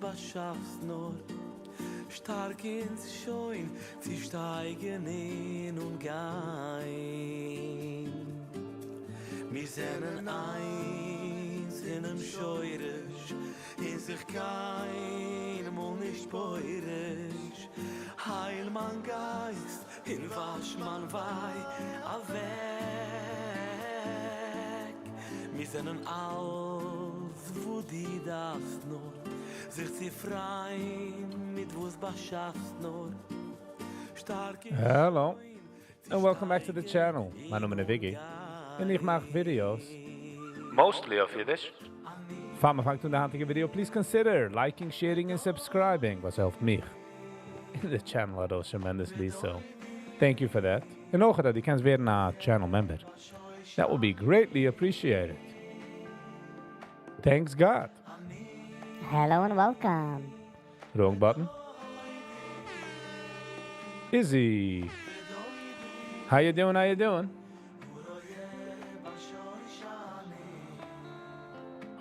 באשאפסט נאר. שטארק אונז שוין צו שטייגן אין און גיין. מיר זענען איינס אינעם שורש און זיך קיינמאל נישט פורש. הייל מיין גייסט און וואש מיין וויי אוועק. מיר זענען אלץ וואס דו דארפסט נאר. זיך צו פרייען מיט וואס באשאפסט נאר. שטארק און Hello, שוין צו and welcome back to the שטייגן channel. מיין נאמען איז אין Viggy, און איך מאך videos. גיין. Mostly אויף אידיש. פאר מען פאנגט אן די היינטיגע video, please consider liking, sharing און subscribing, וואס העלפט מיך און די channel ארויס tremendously, so thank you for that. און אויך אז דו קענסט ווערן א channel member. That would be greatly appreciated. Thanks God. Hello and welcome. Wrong button. Izzy. How you doing? How you doing?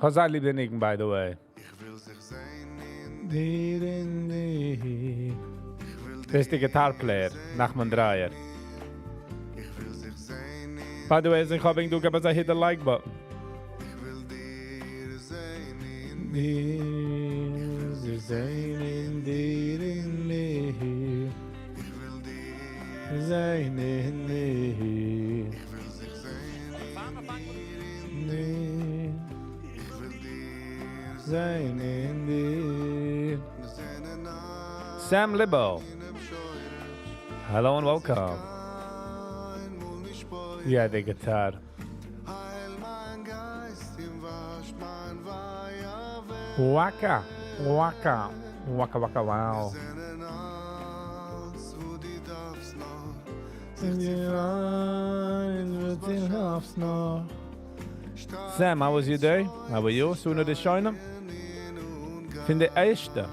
כ'האב זייער ליב די ניגון by the way. איך וויל זיך זען אין דיר אין דיר. איך וויל דאס איז די guitar player, נחמן דרייער. איך וויל זיך זען אין By the way, אז איך האב ענק דא געב אזא hit the like button. איך וויל דיר זען אין דיר זיך זען אין דיר אין מיר. איך וויל דיר זען אין מיר. איך וויל זיך זען אין דיר. איך וויל דיר זען אין דיר. מיר זענען Sam Libo. אינעם שורש. Hello and welcome. קיינמאל נישט פורש. Yeah, the guitar. הייל מיין גייסט און וואש מיין וויי אוועק. Waka, waka, waka, waka, wow. מיר זענען אלץ וואס דו דארפסט נאר. זיך צו פרייען וואס באשאפסט נאר. Sam, how was your day? How are you? Sooner the shine? פון די ערשטע.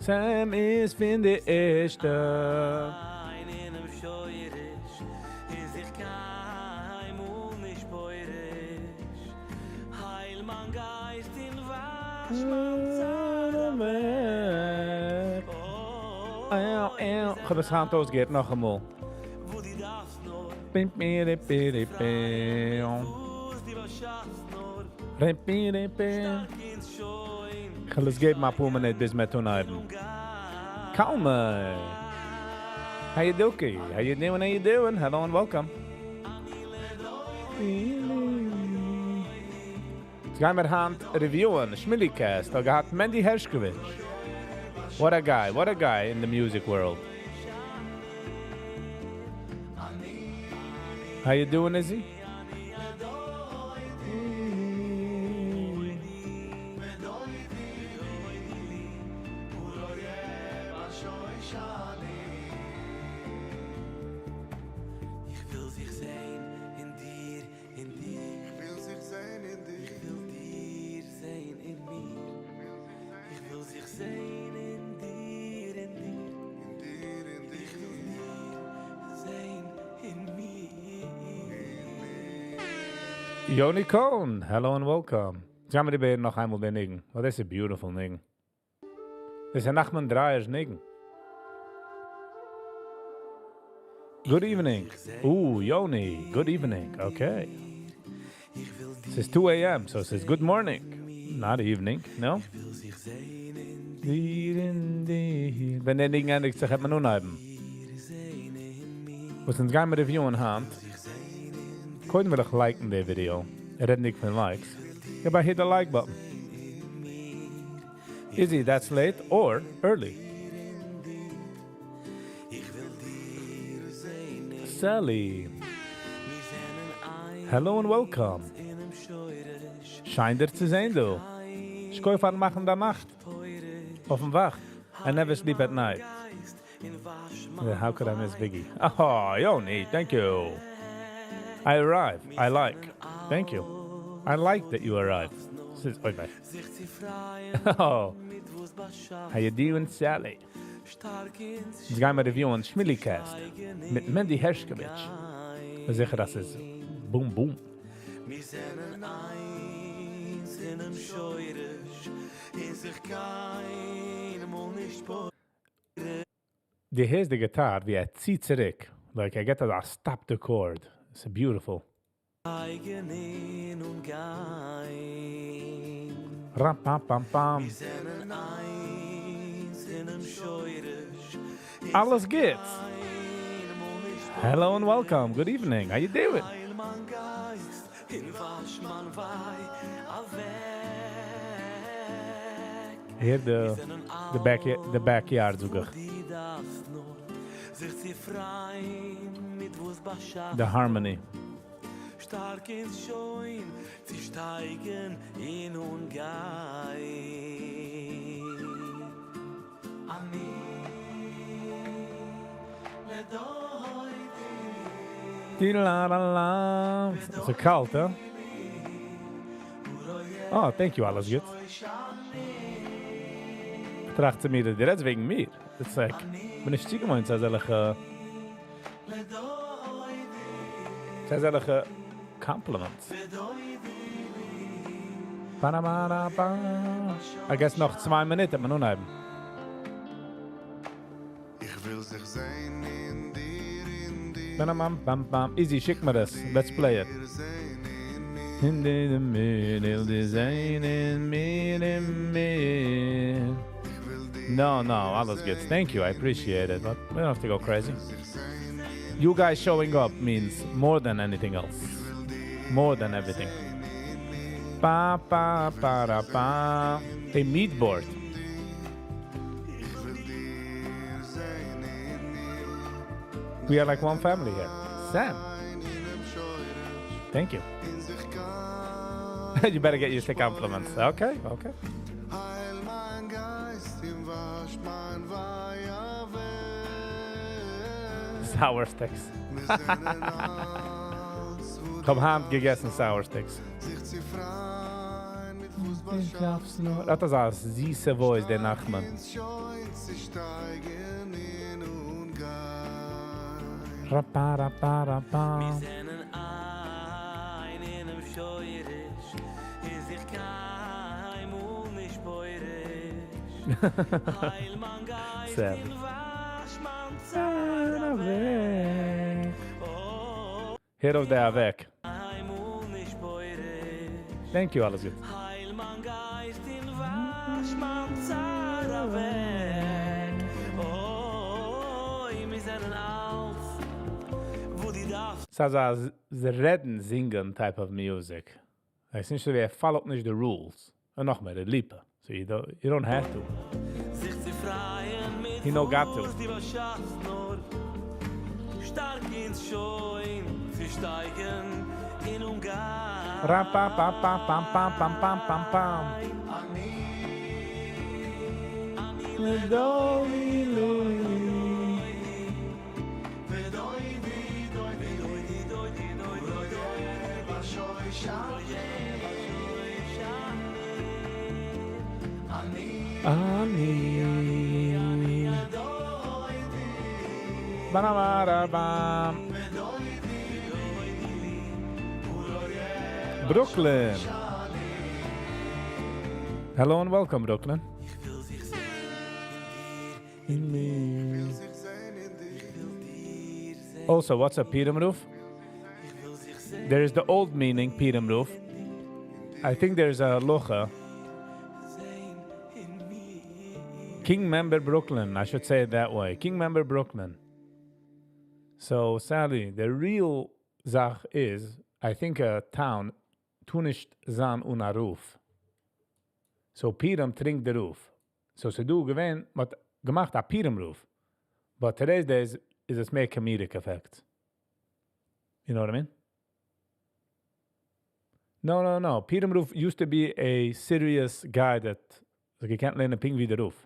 Sam איז פון די ערשטע. איין אינעם שורש איז זיך קיינמאל נישט פורש. הייל מיין גייסט און וואש מיין צער אוועק. איך האב עס היינט אויסגעהערט נאכאמאל. וואו דו דארפסט נאר. פים פי פי פי פי. וואס דו באשאפסט נאר. פי פי פי. שטארק אונז שוין. איך וועל עס געבן א פאר מינוט ביז מיר טון הייבן. Kalman. How you doing? How you doing? How you doing? Hello and welcome. יעצט גייען מיר היינט reviewen, Shmili Cast, דא געהאט Mendy Hershkovich. What a guy, what a guy in the music world. How you doing, Izzy? איך וויל זיך זען אין דיר, אין דיר. איך וויל זיך זען אין דיר. איך וויל דיר זען אין מיר. איך וויל זיך זען אין דיר, אין דיר. אין דיר, אין דיר. איך וויל דיר זען אין מיר. Yoni Cohn, hello and welcome. יעצט גייען מיר נאך איינמאל דעם ניגון. Oh, that's a beautiful ניגון. דאס איז א נחמן דרייער'ס ניגון. Good evening. Ooh, Yoni, good evening. Okay. It says 2 a.m., so it says good morning. Not evening, no? ווען דער ניגון ענדיגט זיך, וועט מען אנהייבן. וואס אונז גייען מיר reviewen היינט. קודם וויל איך liken די video. ער רעדט נישט פון likes. געב א hit the like button. Izzy, that's late or early. Sally. Hello and welcome. שיין דיר צו זען, דו. שכוח פארן מאכן די נאכט. אויפן וואך. I never sleep at night. Yeah, how could I miss Biggie? Oh, Yoni, thank you. I arrive. I like. Thank you. I like that you arrived. This is, oy, bye. Oh. How you doing, Sally? יעצט גייען מיר reviewen Shmili Cast מיט Mendy Hershkovich. זיכער, דאס איז boom boom. מיר זענען איינס אינעם שורש. און זיך קיינמאל נישט דו הערסט די גיטאר ווי ער ציט צוריק, like ער געט אזא stop the chord. It's beautiful. שטייגן אין און גיין. Ram, pam, pam, pam. מיר זענען איינס אינעם שורש. אלעס גוטס. Hello and welcome. Good evening. How you doing? הייל מיין גייסט און וואש מיין וויי אוועק. Here the backyard זאג איך. דו דארפסט נאר זיך צו פרייען מיט וואס באשאפט. The harmony. שטארק איז שוין צו שטייגן אין און גיין. אני לדודי. Di la la la. ס'איז קאלט, huh? Oh, thank you, אלעס גוט. טראכט צו מיר, דו רעדסט וועגן מיר. It's like, בין איך צוגעוואוינט צו אזעלכע compliments. Ba-da-ba-da-ba. I guess נאך 2 מינוט, וועט מען אנהייבן. איך וויל זיך זען אין דיר, אין דיר. Ba-da-bam, bam, bam. Easy, שיק מיר דאס. Let's play it. זען אין מיר. אין דיר, אין מיר, אין דיר זען אין מיר, אין מיר. איך וויל דיר No, אלעס גוט. Thank you, I appreciate it, but we don't have to go crazy. זיך זען אין You guys showing up means more than anything else. More than everything. Ba ba ba da ba. A meat board. איך וויל דיר זען אין מיר. We are like one family here. Sam, אינעם שורש. thank you. אין זיך קיין You better get used to compliments. Okay. הייל מיין גייסט, און וואש מיין וויי אוועק. Sour sticks. מיר זענען אלץ, וואו איך האב היינט געגעסן sour sticks. זיך צו פרייען מיט וואס באשאפסט נאר. האט אזא זיסע voice, דער נחמן. אונז שוין צו שטייגן אין און גיין. Ra-pa, ra-pa, ra-pa. מיר זענען איין אינעם שורש, און זיך קיינמאל נישט פורש. הייל מיין גייסט Sad. און וואש מיין צער אוועק. Oh, הער אויף דער אוועק. קיינמאל נישט פורש. Thank you, אלעס גוט. הייל מיין גייסט און וואש מיין צער אוועק. אוי, מיר זענען אלץ, וואו דו דארפסט. ס'איז אזא רעדן, זינגען type of music. עס איז נישט אזוי ווי ער followt נישט the rules. און נאך מער, די ליפע. So you don't have to. זיך צו פרייען מיט He no got to. וואס דו באשאפסט נאר. שטארק אונז שוין צו שטייגן אין און גיין. Ra pa pa pa pam pam pam pam pam pam. אני לדודי לי. ודודי דודי דודי דודי דודי בשושני. אני אני. Ba-da-ba-da-bam. Brooklyn. Hello and welcome, Brooklyn. איך וויל זיך זען אין דיר, אין מיר. זיך זען אין דיר. דיר זען. Also, what's a פורים רב? איך וויל זיך זען There is the old meaning, פורים רב. I think there's a הלכה. זען אין מיר. King Member Brooklyn, I should say it that way. King Member Brooklyn. So, Sally, the real זאך is, I think a town טאר נישט זיין אן א רב. So פורים טרינקט דער רב. So ס'איז דא געווען, מ'האט געמאכט א פורים רב. But today's days איז עס מער comedic effect. You know what I mean? No. פורים רב used to be a serious guy that like you can't לערנען פונקט ווי דער רב.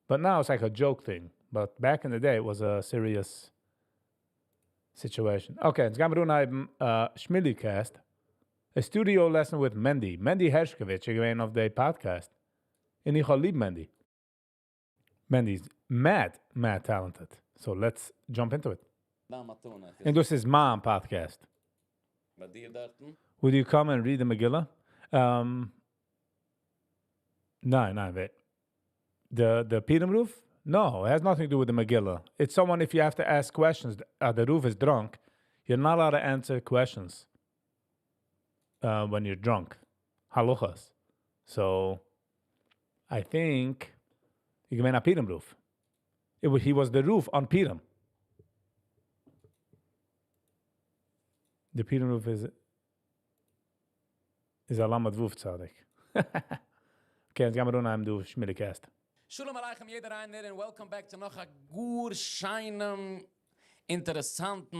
But now it's like a joke thing. But back in the day, it was a serious situation. Okay, יעצט גייען מיר אנהייבן Shmillycast. A studio lesson with Mendy. Mendy Hershkovich, איז געווען אויף the podcast. און איך האב ליב Mendy. Mendy's mad, mad talented. So let's jump into it. און דאס איז מיין podcast. ביי דיר דארטן? Would you come and read the Megillah? ניין, ניין, wait. The פורים רב? No, it has nothing to do with the Megillah. It's someone if you have to ask questions, the רב is drunk, you're not allowed to answer questions when you're drunk. Halachas. So, I think איז געווען א פורים רב. He was the רב on Purim. The פורים רב איז א למד וואו צדיק. Okay, יעצט גיימיר אנהייבן דא שמילי cast. שלום עליכם יעדער איינער און welcome back צו נאך א גאר שיינעם, אינטערעסאנטן,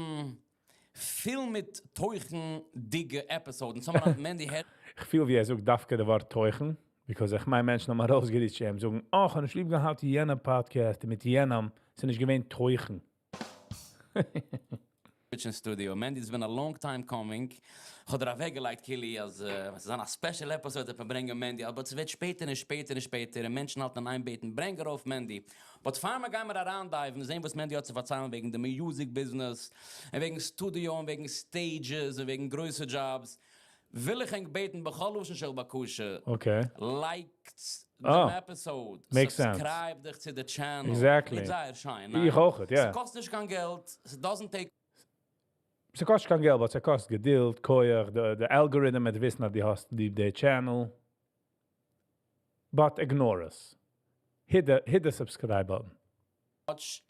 פיל מיט תוכנ'דיגע episode. און צוזאמען מיט מענדי הערט. איך פיל ווי ער זאגט דווקא די ווארט תוכן, because איך מיין מענטשן האבן ארויסגעריטשט און זאגן, אה, איך האב נישט ליב געהאט יענע podcast מיט יענעם, ס'איז נישט געווען תוכן. אין studio. מענדי, it's been a long time coming. איך האב דיר אוועקגעלייגט כאילו אז עס זאל זיין א special episode וועט מען ברענגען מענדי, אבער עס ווערט שפעטער און שפעטער און שפעטער און מענטשן האלטן אין איין בעטן ברענג ארויף מענדי. But פאר מיר גיימער אריין dive ן זען וואס מענדי האט צו פארציילן וועגן די music business און וועגן studio און וועגן stages און וועגן גרויסע jobs, וויל איך ענק בעטן בכל לשון של בקשה, like טס דעם episode, subscribe דיך צו די channel, איז זייער שיין, ניין? איך אויכעט, יא. ס'קאסט נישט קיין געלט, ס' doesn't take. ס'קאסט נישט קיין געלט, but ס'קאסט געדולד, כח, די algorithm וועט וויסן אז דו האסט ליב די channel. But ignore us. Hit the subscribe button.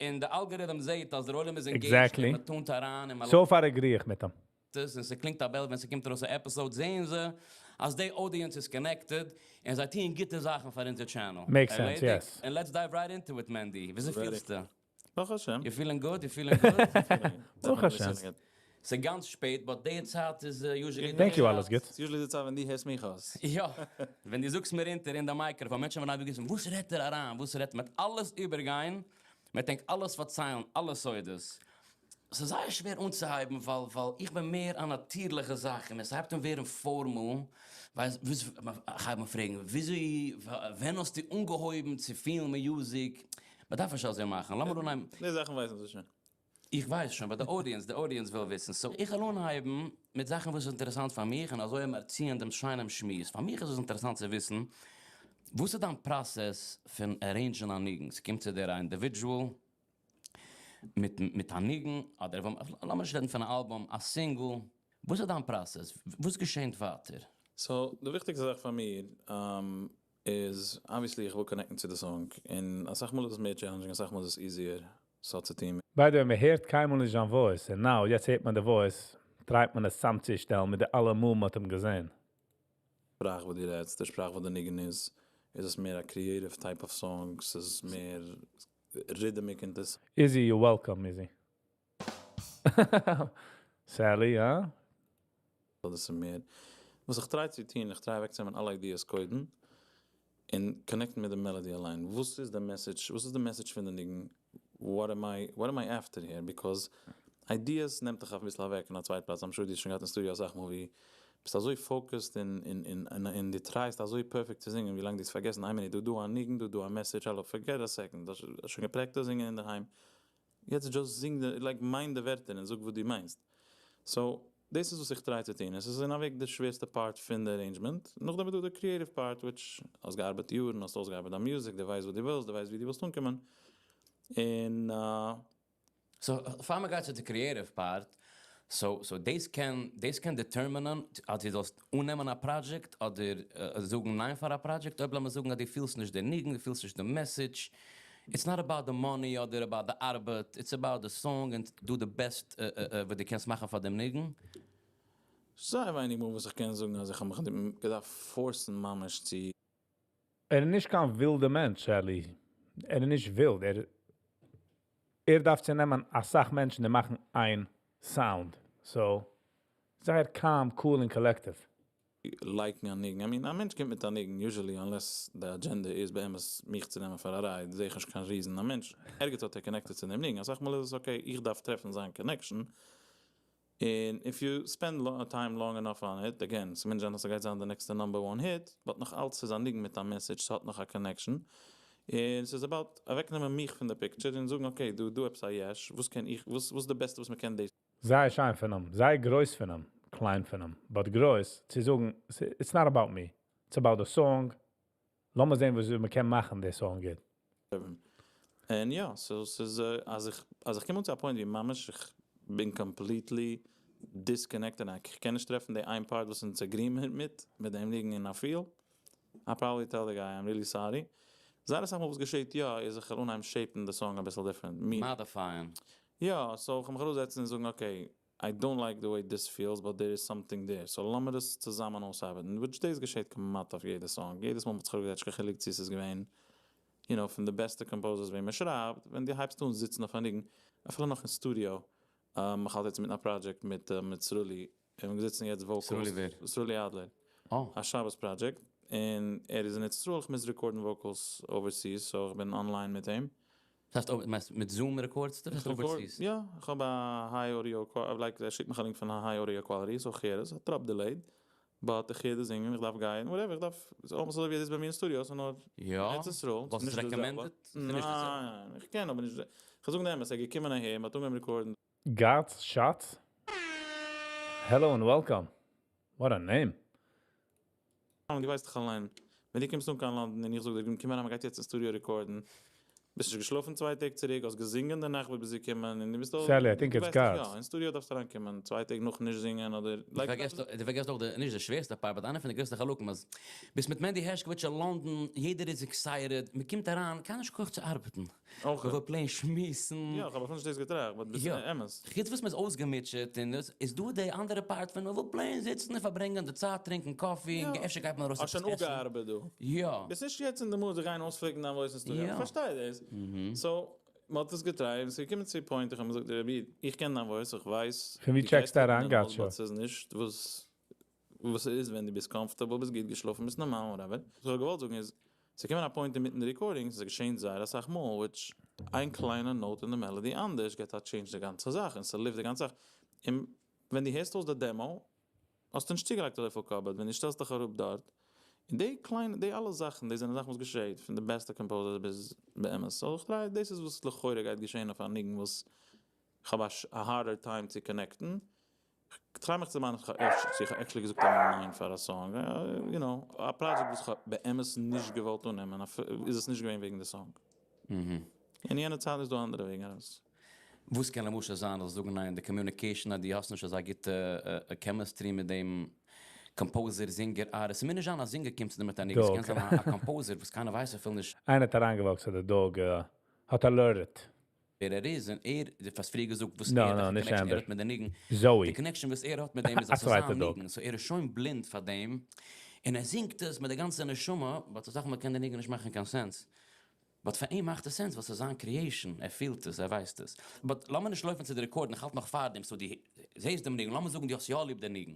און די algorithm זעהט אז דער עולם איז engaged און מ'טונט אריין און מ'לייגט. So far agree איך מיט אים. עס און ס'קלינגט א bell ווען ס'קומט ארויס א episode זעהן זיי אז די audience איז connected און זיי טוען גוטע זאכן פאר אונזער channel. Makes sense, yes. און let's dive right into it מענדי, וויאזוי פילסטו? ברוך השם. You feeling good? You feeling good? ברוך השם. ס'איז גאנץ שפעט but די צייט איז usually די Thank you אלעס גוטס. ס'איז usually די צייט ווען דו הערסט מיך אויס. יא, ווען דו זאגסט מיר אונטער אין די microphone, מענטשן וועלן אייביג וויסן, וואס רעדט ער אריין, וואס רעדט, מ'וועט אלעס איבערגיין, מ'וועט ענק אלעס פארציילן, אלע סודות. ס'איז זייער שווער אנצוהייבן ווייל ווייל איך בין מער א נאטירליכע זאך און ווען ס'הייבט אן ווערן formal, ווייסט וואס, כ'הייב אן פרעגן וויאזוי, ווען האסטו אנגעהויבן צו פילן music, מ'דארף נישט אזוי מאכן, לאמיר אנהייבן. די זאכן ווייסן זיי שוין. איך ווייס שוין, but די audience, די audience וויל וויסן. So איך וועל אנהייבן מיט זאכן וואס איז אינטערעסאנט פאר מיך און אזוי וועלן מיר ציען דעם שיינעם שמועס. פאר מיך איז עס אינטערעסאנט צו וויסן, וואס איז דיין process פון arrange ן א ניגון? ס'קומט צו דיר א individual מיט מיט א ניגון, אדער לאמיר נישט רעדן פון א album, א single, וואס איז דיין process? וואס געשענט ווייטער? So, די וויכטיגסטע זאך פאר מיר איז, obviously איך וויל connect ן צו די song, און אסאך מאל איז עס מער challenging, אסאך מאל איז עס easier ס'האט צו טון. By the way, מען הערט קיינמאל נישט זיין voice, און now, יעצט הערט מען די voice, try ט מען עס צאמצושטעלן מיט די אלע מאל מען האט אים געזען. שפראך וואס דו רעדסט, די שפראך וואס די ניגון איז, איז עס מער א creative type of song, ס'איז מער rhythmic און דאס. Izzy, you're welcome, Izzy. Sally, הא? אדער ס'איז מער. וואס איך try צו טון, איך try אוועקצונעמען אלע ideas קודם, און connect ן מיט די melody אליין. וואס איז די message, וואס איז די message פון די ניגון, what am I, what am I after here, because ideas נעמט דיך אביסל אוועק אין א צווייט פלאץ, I'm sure דו האסט שוין געהאט אין studio אסאך מאל ווי ביסט אזוי focused און און און און דו try סט אזוי perfect צו זינגען ווילאנג דו האסט פארגעסן איין מינוט דא דא א ניגון דא דא א message האלא forget a second האסט שוין גע practice ט זינגען אינדערהיים יעצט just זינג די like מיין די ווערטער און זאג וואס דו מיינסט so דאס איז וואס איך try צו טון עס איז אין א וועג די שווערסטע part פון די arrangement נאכדעם איז דא די creative part which האסט געארבעט יארן האסט אויסגעארבעט דיין music דו ווייסט וואס דו ווילסט דו ווייסט ווי דו ווילסט אנקומען און. So פאר מען גייט צו די creative part, so so דאס קען דאס קען determine ען אז דו זאלסט אננעמען א project אדער זאגן ניין פאר א project, אויב לאמיר זאגן אז דו פילסט נישט די ניגון, דו פילסט נישט די message, it's not about די money אדער about די ארבעט, it's about די song און do די best וואס דו קענסט מאכן פאר דעם ניגון. זייער ווייניג מאל וואס איך קען זאגן אז איך האב מיך געדארפט force ן ממש צו. ער איז נישט קיין ווילדע מענטש, אלי. ער איז נישט ווילד. ער ער דארף צו נעמען אסאך מענטשן און מאכן איין sound. So, זייער calm, cool און collective. Like ן א ניגון. I mean, א מענטש קומט מיט א ניגון, usually, unless די agenda איז באמת מיך צו נעמען פאר א ride, זעה איך נישט קיין reason. א מענטש, ערגעץ האט ער connected צו דעם ניגון. אסאך מאל איז עס okay, איך דארף טרעפן זיין connection. און if you spend time long enough on it, again, ס'מוז נישט זיין אז ס'גייט זיין די נעקסטע number one hit, but נאך אלץ ס'איז א ניגון מיט א message, ס'האט נאך א connection. און ס'איז about אוועקנעמען מיך פון די picture און זאגן okay, דא דא עפעס א יש, וואס קען איך, וואס וואס איז די בעסטע וואס מ'קען דאס. זייער שיין פון אים, זייער גרויס פון אים, קליין פון אים, but גרויס צו זאגן, it's not about me, it's about the song. לאמיר זען וואס מ'קען מאכן די song גוט. און יא, so ס'איז אז איך אז איך קום אן צו א point ווי ממש איך בין completely disconnected און איך קען נישט טרעפן די איין part וואס אונז agree מיר מיט, מיט דעם ניגון און א feel, I probably tell the guy I'm really sorry. זייער אסאך מאל וואס געשעט יא איז איך וועל אנהייבן shape ן די song אביסל different. Modify ען. יא, so איך וועל מיך אראפזעצן און זאגן okay, I don't like the way this feels but there is something there, so לאמיר עס צוזאמען אויסארבעטן, which דאס געשעט כמעט אויף יעדע song, יעדעס מאל מ'האט זיך אראפגעזעצט נישט קיין חילוק צו ס'איז געווען you know פון די בעסטע composers וועם מ'שרייבט, ווען דו הייבסט אן זיצן אויף א ניגון, אפילו נאך אין סטודיאו, איך האלט יעצט אינמיטן א project מיט מיט סרולי, און מיר זיצן יעצט vocals. סרולי ווער? סרולי אדלער. א שבת project, און ער איז אין ארץ ישראל, איך מוז record ן vocals overseas, so איך בין online מיט אים. דאס הייסט מיינסט מיט Zoom record סטו? איך record, יא, איך האב א high audio, like ער שיקט מיך א link פון א high audio quality, so איך הער עס, א טראפ delayed, but איך הער די זינגען, איך דארף גיין, whatever, איך דארף, ס'איז almost אזוי ווי ער זיצט ביי מיר אין סטודיאו, ס'איז נאר אין ארץ ישראל, ס'איז נישט די זעלבע. ניין, איך קען אבער נישט, כ'זאג די אמת, ער איז געקומען אהער, מ'האט אנגעהויבן record ן. God's Shots? Hello and welcome. What a name. דו ווייסט דאך אליין, ווען דו קומסט אן קיין לאנדאן און איך זאג דיר קום אריין מ'גייט יעצט אין סטודיאו record ן, ביסט נישט געשלאפן 2 טעג צוריק, האסט געזינגען די נאכט וואס ביסט געקומען און דו ביסט אויך, Sally, I think דו it's ווייסט דאך יא, God's. אין סטודיאו דארפסטו אריינקומען 2 טעג נאכן נישט זינגען אדער דו פארגעסט דו פארגעסט אויך די, נישט די שווערסטע part, but איינע פון די גרעסטע חלקים אז ביסט מיט מענדי הערשקאוויטש אין לאנדאן, יעדער איז excited, מ'קומט אריין, קיינער נישט כח צו ארבעטן. אויך. מ'וויל plain שמועסן. יא, איך האב אפילו נישט דאס געטראכט, but ביסט אמת. חוץ וואס מ'איז אויסגעמוטשעט און דאס, איז דא די אנדערע part פון מ'וויל plain זיצן און פארברענגען די צייט, טרינקען coffee, און אפשר גייט מען ארויס האסט עפעס שוין עסן. אפגעארבעט דא. יא. ביסט נישט יעצט אין די mood זיך גיין אויספליקן דיין voice אין סטודיאו. איך פארשטיי דאס. So, מ'האט עס גע try ט און ס'איז געקומען צו א point, איך האב אים געזאגט, רבי, איך קען דיין voice, איך ווייס, פון ווי דו check סטו גייסט אריין, מיט דעם Gotcha? but ס'איז נישט וואס וואס ס'איז ווען דו ביסט comfortable, ביסט גוט געשלאפן, ביסט נארמאל, whatever. וואס איך האב געוואלט זאגן איז, ס'איז געקומען א point אינמיטן די recording, ס'איז געשען זייער אסאך מאל, which איין קליינע note אין די melody אנדערש געט א change די גאנצע זאך, און ס'ליפט די גאנצע זאך. און ווען דו הערסט אויס די demo, האסטו נישט צוגעלייגט אזויפיל קאפ, but ווען דו שטעלסט דיך אראפ דארט, און די קליינע, די אלע זאכן, די זענען זאכן וואס געשעט, פון די בעסטע composers ביז באמת. So איך try, דאס איז וואס לכאורה גייט געשען אויף א ניגון וואס איך האב א harder time צו connect ן. איך try מיך צו דערמאנען צו איך האב actually געזאגט א ניין פאר א song, you know, א project וואס איך האב באמת נישט געוואלט אננעמען, איז עס נישט געווען וועגן די song. אין יענע צייט איז דא אנדערע וועגן ארויס. וואס קען למשל זיין אז זאגן ניין, די communication אז דו האסט נישט אזא גוטע chemistry מיט דעם composer, זינגער, artist. ס'מוז נישט זיין א זינגער קומט צו דיר מיט א ניגון, ס'קען זיין א composer וואס קיינער ווייסט אפילו נישט. איינער האט אריינגע walk ט צו די dog, האט alerted. ווער ער איז, און ער, דו האסט פריער געזאגט וואס No, ער, no, וועלכע נישט connection ער Amber. האט מיט די ניגון. Zoe. די connection וואס ער האט מיט דעם איז א אז ס'איז צווייטע זיין dog. ניגון, so ער איז שוין בלינד פאר דעם, און ער זינגט עס מיט די גאנצע נשמה, but אסאך מאל קען די ניגון נישט מאכן קיין sense. But פאר אים מאכט עס sense, ווייל ס'איז זיין creation, ער פילט עס, ער ווייסט עס. But לאמיר נישט לויפן צו די record ן, איך האלט נאך פאר דעם, so דו זעסט דעם ניגון, לאמיר זאגן דו האסט יא ליב דעם ניגון.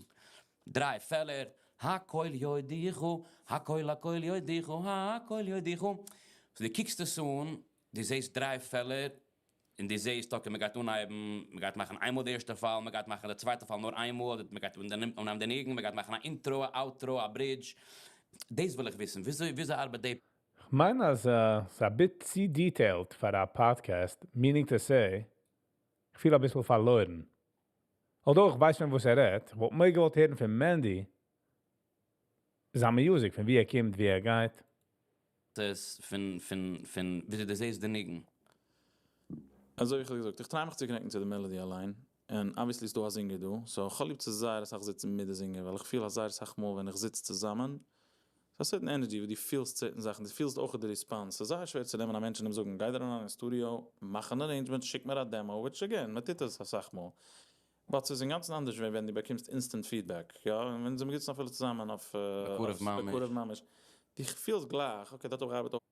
דריי פעלער, הכל יודיחו, הכל הכל יודיחו, הכל יודיחו. So דו קוקסט עס אן, דו זעסט דריי פעלער, און דו זעסט, okay, מען גייט אנהייבן, מען גייט מאכן איינמאל די ערשטע פאל, מען גייט מאכן די צווייטע פאל נאר איינמאל, מען גייט אנהייבן די ניגון, מען גייט מאכן א intro, א outro, א bridge. דאס וויל איך וויסן, וויאזוי ארבעט די כ'מיין אז ס'איז א bit צו detailed פאר א podcast, meaning to say, איך פיל אביסל פארלוירן. Although איך ווייס שוין וואס ער רעדט, וואלט מער געוואלט הערן פון Mandy, זיין music, פון ווי ער קומט, ווי ער גייט. דאס פון וויאזוי דו זעסט די ניגון? אזוי ווי איך האב געזאגט, איך try מיך צו connect ן צו די melody אליין, און obviously איז דא א זינגער דא, so איך האב ליב צו זייער אסאך זיצן מיט די זינגער, ווייל איך פיל אז זייער אסאך מאל ווען איך זיץ צוזאמען, ס'איז א certain energy וואס דו פילסט certain זאכן, דו פילסט אויך די response, ס'איז זייער שווער צו נעמען א מענטש און אים זאגן, גיי אריין אין סטודיאו, מאך אן arrangement, שיק מיר א demo, which again, מען טוט עס אסאך מאל. But ס'איז אינגאנצן אנדערש ווען דו באקומסט instant feedback, יא, און ווען זיי זיצן אפילו צוזאמען אויף בקרוב ממש. בקרוב ממש. דו פילסט גלייך, okay, דארט האב איך געארבעט אויף.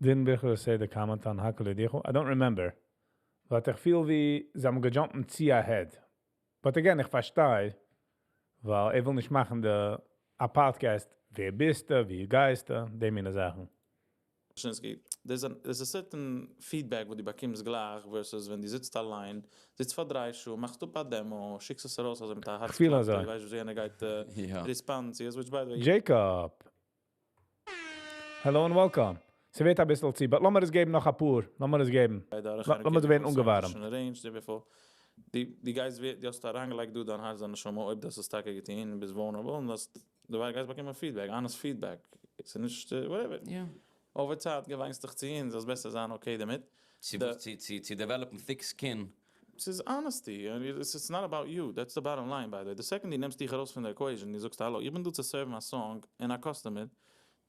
Didn't Bichel say the comment on הכל יודיחו? I don't remember. But איך פיל ווי זיי האבן גע jump ן צו ahead. But again, איך פארשטיי, ווייל ער וויל נישט מאכן די, א podcast, ווער ביסטו, ווי גייסטו, די מינע זאכן. There's a certain feedback וואס דו באקומסט גלייך versus ווען דו זיצט אליין, זיצט פאר 3 שעה, מאכסט אפ א demo, שיקסט עס ארויס אזוי מיט א הארץ איך פיל קלאפ, אזוי. דו ווייסט ווי יענער גייט respond, which by the way Jacob. Hello and welcome. ס'ווערט אביסל צו, but לאמיר עס געבן נאך א פאר. לאמיר עס געבן. לאמיר עס ווערן אנגעווארעמט. שוין arranged, before. דו, דו גייסט ווער, דו האסט אריינגעלייגט דא דיין הארץ, דיין נשמה, אויב דאס איז טאקע געטון, ביסט vulnerable, און דאס, דו גייסט באקומען feedback, honest feedback. ס'איז נישט, whatever. Over צייט געוויינסט דיך צו און זאלסט בעסער זיין okay דערמיט. צו צו צו develop ן thick skin. ס'איז honesty, it's not about you, that's the bottom line by the way. The second דו נעמסט דיך ארויס פון די equation, דו זאגסט, האלא, איך בין דא צו serve ן א song און א customer,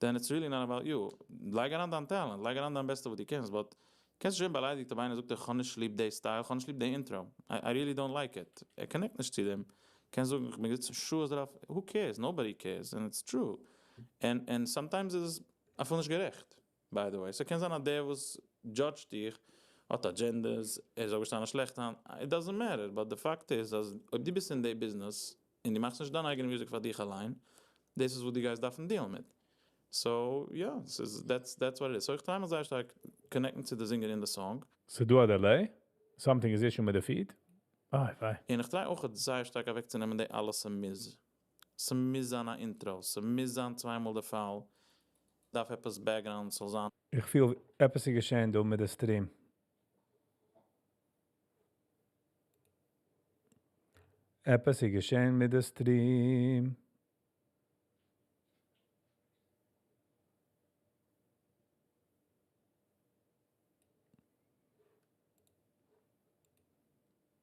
then it's really not about you. לייג אריין דיין talent, לייג אריין דיין בעסטע וואס דו קענסט, but קענסט נישט ווערן באליידיגט אויב איינער זאגט איך האב נישט ליב די style, איך האב נישט ליב די intro. I really don't like it. ער connect נישט צו דעם. קענסט זאגן, איך בין געזיצן שעות דערויף, who cares? Nobody cares, and it's true. And sometimes איז עס אפילו נישט גערעכט, by the way. ס'קען זיין אז דער וואס judge ט דיך האט agendas, ער איז אויפגעשטאנען שלעכט היינט, it doesn't matter, but the fact איז אז אויב דו ביסט אין די business און דו מאכסט נישט דיין אייגענע music פאר דיך אליין, דאס איז וואס דו גייסט דארפן deal ן מיט. So, יא, ס'איז, that's, that's what it is. So איך try מיך זייער שטארק connect ן צו די singer אין די song. ס'דא א delay? Something is issue מיט די feed? איי וויי. און איך try אויך זייער שטארק אוועקצונעמען די אלע ס'מוז. ס'מוז זיין א intro, ס'מוז זיין צוויי מאל די פאל, דארף עפעס background זאל זיין. איך פיל עפעס איז געשען דא מיט די stream. עפעס איז געשען מיט די stream.